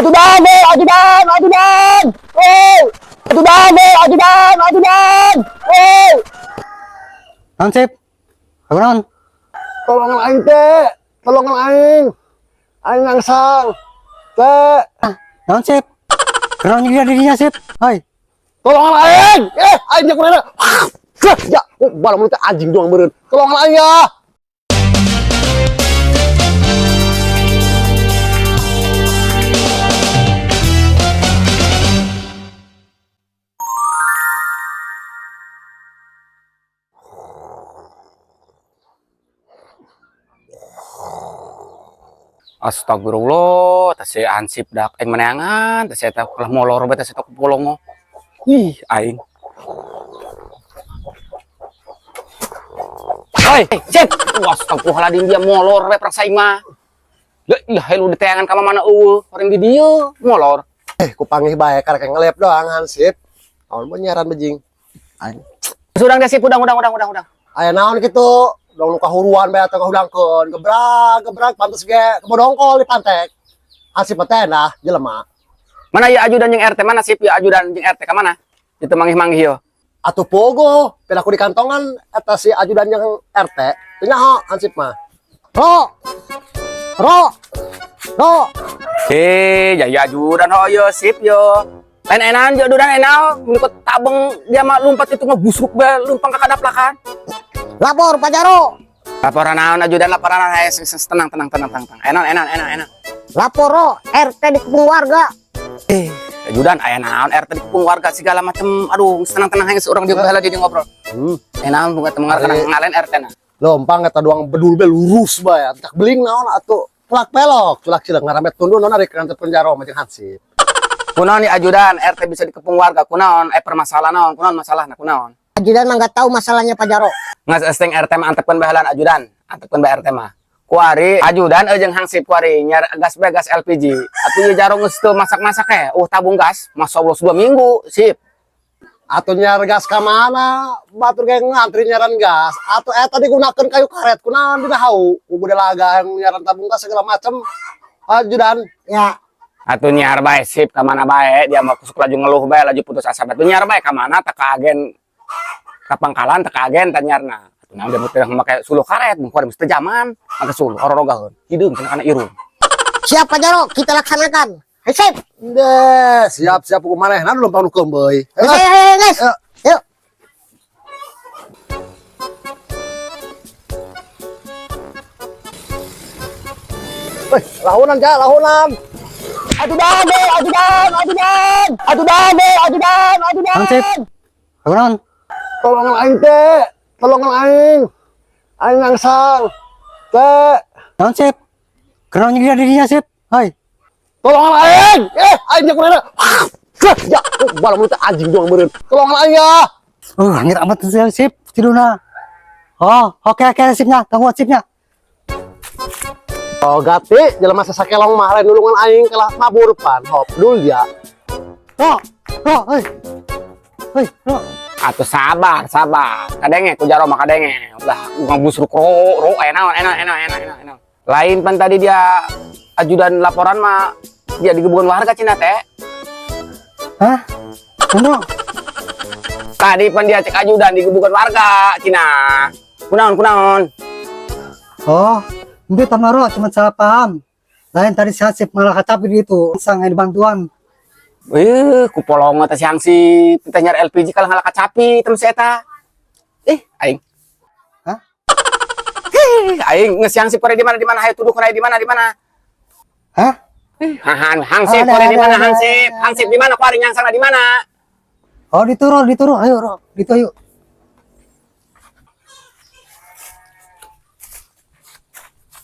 Ajudan, eh, ajudan, ajudan. Oh! Ajudan, eh, ajudan, ajudan. Oh! Naon, Sip? Aku naon? Tolongan aing teh. Tolongan aing. Aing ngangsang. Teh. Naon, Sip? Kenaon dia dirinya, Sip? Hai. Tolongan aing. Eh, aing jeung kumaha? Ya, oh, balam lu teh anjing doang meureun. Tolongan aing ya. Astagfirullah, tas si Hansip dak aing meneangan, tas eta kalah molor bae tas eta ku polongo. Ih, aing. Oi, Sip. Wah, astagfirullahaladzim dia molor bae perasa aing mah. La ilaha illallah diteangan ka mana eueuh, orang di dieu molor. Eh, ku panggih bae karek ngelep doang hansip. Naon mun nyaran bejing. Aing. Surang deh Sip, udang udang udang udang udang. Aya naon kitu? Dong nu kahuruan bae atau kahudangkeun. Gebrag, gebrag pantes ge kebodongkol di pantek. Hansip mah teh nah jelema. Mana ya ajudan jeung RT mana Sip? Ya ajudan jeung RT ka mana? Itu manggih-manggih yo. Atuh pogo, piraku di kantongan eta si ajudan yang RT. Teu nyaho hansip mah. Ro. Ro. Ro. Eh, ya ajudan ho yo sip yo. Lain enan jo ajudan enal, ikut tabeng dia mah lompat itu ngebusuk bae lumpang ka kadaplakan. Lapor Pak Jaro. Laporan naon ajudan laporan naon eh, tenang tenang tenang tenang tenang. Enan enan enan enan. Lapor ro, RT dikepung warga. Eh, ajudan aya naon RT dikepung warga segala macem. Aduh, tenang tenang hanya seorang dia baheula dia ngobrol. Enan bunga teu mengarah ngalen RT na. Lompang eta doang bedul be lurus bae. Atuh beling naon atuh tulak pelok, tulak cileung ngaramet tunduh naon ari kantor penjara mah jeung hansip. Kunaon nih ajudan RT bisa dikepung warga kunaon eh permasalahan naon kunaon masalahna kunaon. Ajudan mah nggak tahu masalahnya Pak Jaro. Ngas esteng RT mah antepkeun baheula ajudan, antepkeun bae RT mah. Kuari ajudan jeung hansip kuari nyar gas bae gas LPG. Atuh ieu jaro geus teu masak-masak eh. Tabung gas, masyaallah 2 minggu, sip. Atuh nyar gas ka mana? Batur ge ngantri nyaran gas. Atuh eta digunakeun kayu karet kunaon dina hau. Ku laga yang nyaran tabung gas segala macem. Ajudan Ya, Atuh nyiar bae sip ka mana bae dia mah kusuk laju ngeluh bae laju putus asa. Atuh nyiar bae ka mana tak ka agen ka pangkalan tak ka agen tah nyiarna. Atuh naon dia meuteung make suluh karet, mun kuari mesti zaman make suluh ororogaheun. Hideung cenah kana irung. Siap Pak Jaro, kita laksanakan. Hai sip. Deh, siap-siap ku manehna lompang nu keumbeui. Hai, hai, hai, guys. Ayo. Yuk. Weh, lahunan ja, lahunan. Ajudan, eh, ajudan, ajudan. Ajudan, eh, ajudan, ajudan. Naon, Sip? Aku naon? Tolongan aing teh, tolongan aing. Aing ngangsang. Teh, Naon, Sip? Kenaon dia dirinya, Sip? Hai. tolongan aing. Eh, aing jeung kumaha? Ya, oh, balam lu teh anjing doang meureun. Tolongan aing ya. Oh, hangir amat tuh, Sip. Tidurna. Oh, oke oke sipnya. Tunggu sipnya. Oh, gati, jelema sasakelong mah lain nulungan aing kalah mabur pan. Hop, dul ya. Ro. Ro, hei. Hei, Ro. Atuh sabar, sabar. Kadenge ku jaro mah kadenge. Ulah ngabusruk ro ro aya naon enak enak enak enak enak. Lain pan tadi dia ajudan laporan mah dia digebukan warga cina teh. Hah? Ro. Tadi pan dia cek ajudan digebukan warga cina. Kunaon kunaon. Oh, itu Tamaro cuma salah paham. Lain tadi si Hansip malah kata begitu. Sang ini bantuan. Eh, ku polongo teh si Hansip, teh nyari LPG kalah ngalah kacapi tem si eta. Eh, aing. Hah? Hih, aing geus si Hansip kore di mana di mana hayu tuduh kore di mana di mana. Hah? Hahan, Hansip Ada, kore di ada, mana ada, Hansip? ada, Hansip di mana kuari nyangsana di mana? Oh, dituru, dituru. Ayo, Ro. Gitu, ayo.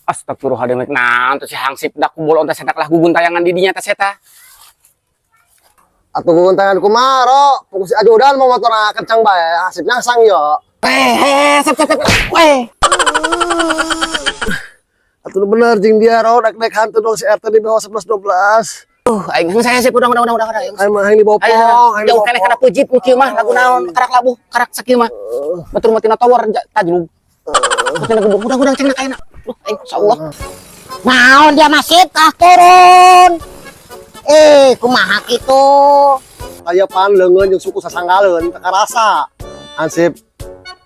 Astagfirullahaladzim, nah, tuh si Hansip dak ku bolong teh setak lah gugun tayangan di dinya teh seta. Atuh gugun tangan kumaha, Ro? Fokus ajudan mau motor kencang bae, hasip nyangsang yo. Eh, eh, sep, sep, sep. Weh. Atuh nu bener jeung dia ro dek-dek hantu dong si RT di bawah 11 12. Aing geus saya sip udah udah udah udah udah. Aing mah aing dibopong, aing Jauh keneh dibopong. kana pujit nu kieu mah lagu naon karak labuh karak sakieu mah. Batur mah tina tower tajlug. Tina gebuk udah cenah kaena. Duh, aing insyaallah. Naon dia masih tah turun. Eh, kumaha kitu? Aya pan leungeun jeung suku sasanggaleun teu karasa. Hansip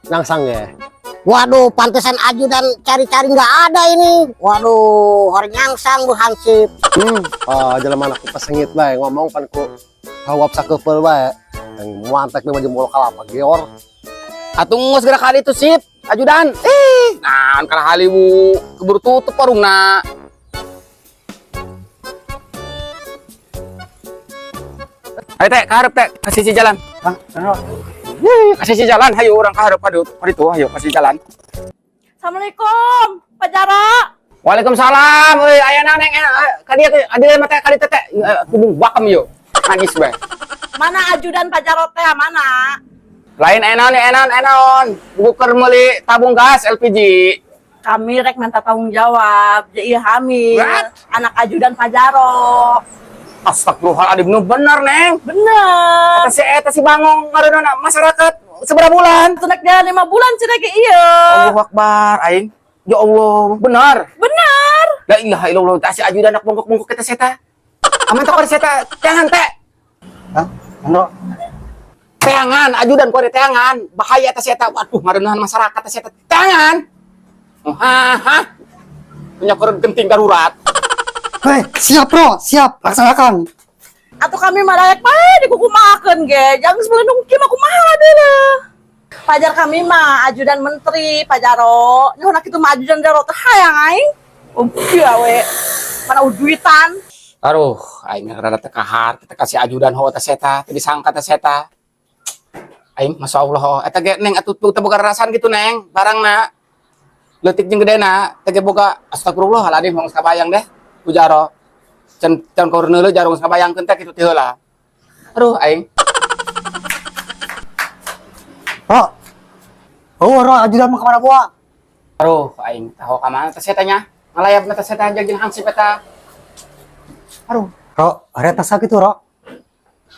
nyangsang ge. Waduh, pantesan ajudan cari-cari nggak ada ini. Waduh, hari nyangsang Bu Hansip. Ah, jelema ku pesengit bae ngomong pan ku hawap sakepeul bae. Yang muantek mah jempol kalapa geor. Atuh geus geura kali itu sip, ajudan. Eh, nah kalah haliwu keburu tutup warungna. Ayo teh, ka hareup teh, ka sisi jalan. Hah, Ro. Yeay, ka sisi jalan, hayu urang ka hareup ka ditu, hayu ka sisi jalan. Assalamualaikum, Pak Jaro. Waalaikumsalam. Euy, aya naon neng? Ka dieu ka dieu mah teh ka ditu teh. Kubung bakem yo. Nangis bae. Mana ajudan Pak Jaro teh mana? Lain aya naon, aya naon, aya naon. Buker meuli tabung gas LPG. Kami rek minta tanggung jawab. Jadi hamil. What? Anak ajudan Pak Jaro. Astagfirullahaladzim, nu bener neng. Bener. Eta si eta si Bangong ngareunana masyarakat seberapa bulan? Tuh nek jalan 5 bulan cenah ge iya. Allahu Akbar, aing. Ya Allah, benar. Bener. La ilaha illallah, tah si ajudan anak bongkok-bongkok kita seta. Aman tak seta, jangan teh. Hah, Ro. Teangan, ajudan ku ada teangan. Bahaya teh seta. Waduh, ngareuneuhan masyarakat teh seta. Teangan. Oh, ha ha. Punya korban genting darurat. Hei, siap Ro, siap, laksanakan. Atau kami mah daek bae dikukumakeun ge. Jangan sebelum kieu mah kumaha deui. Pajar kami mah ajudan menteri Pak Jaro. Nyaho kitu mah ajudan Jaro teh hayang aing. Oh iya we. Mana duitan. Aduh, aing rada teu kahar, kita kasih ajudan ho teh seta, teu disangka teh seta. Aing masya Allah ho, eta ge neng atuh teu boga rarasan gitu neng, barangna. Leutik jeung gedena, teh ge boga astagfirullahaladzim geus kabayang deh. Ku jaro. Can can keur neuleuh jaro geus ngabayangkeun teh kitu teh heula. Aduh, aing. Ro. Oh, Ro, ajudan mah kemana buah? Aduh, aing tahu ka mana teh seta nya. Ngalayap na teh seta jeung hansip eta. Aduh, Ro, ada tas gitu, Ro.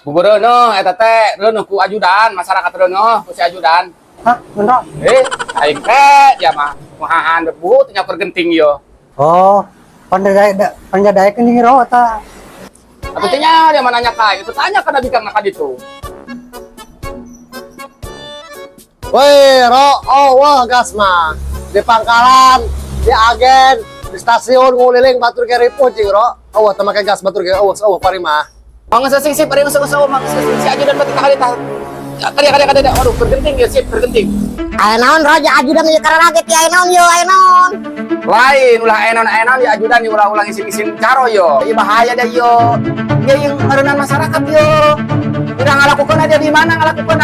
bubeureuneun eta teh reuneuh ku ajudan, masyarakat reuneuh ku si ajudan. Hah, bener, Ro? Eh, aing teh dia mah muhahan debu teu nyakur genting yo. Oh, pandai pandai daek ini Ro, eta. Atuh teh nya dia mah nanya ka, itu tanya ka bikang ka ditu. Woi, ro, oh, wah, gas mah. Di pangkalan, di agen, di stasiun nguliling batur ke ripuh cing ro. Oh, teu make gas batur ge, oh, oh, pari mah. Mangga sing sip, ari geus mangga si ajudan batu kali tah. Kali kali kali waduh bergenting ya sip bergenting. Aya naon Roja ajudan ieu kararaget ya aya naon yo aya naon. Lain ulah enon enon ya ajudan ya ulah ulah isin-isin caro yo. Ieu bahaya dah yo. Dia yang ngareunaan masyarakat yo. Udah ngalakukeun aja di mana ngalakukeun.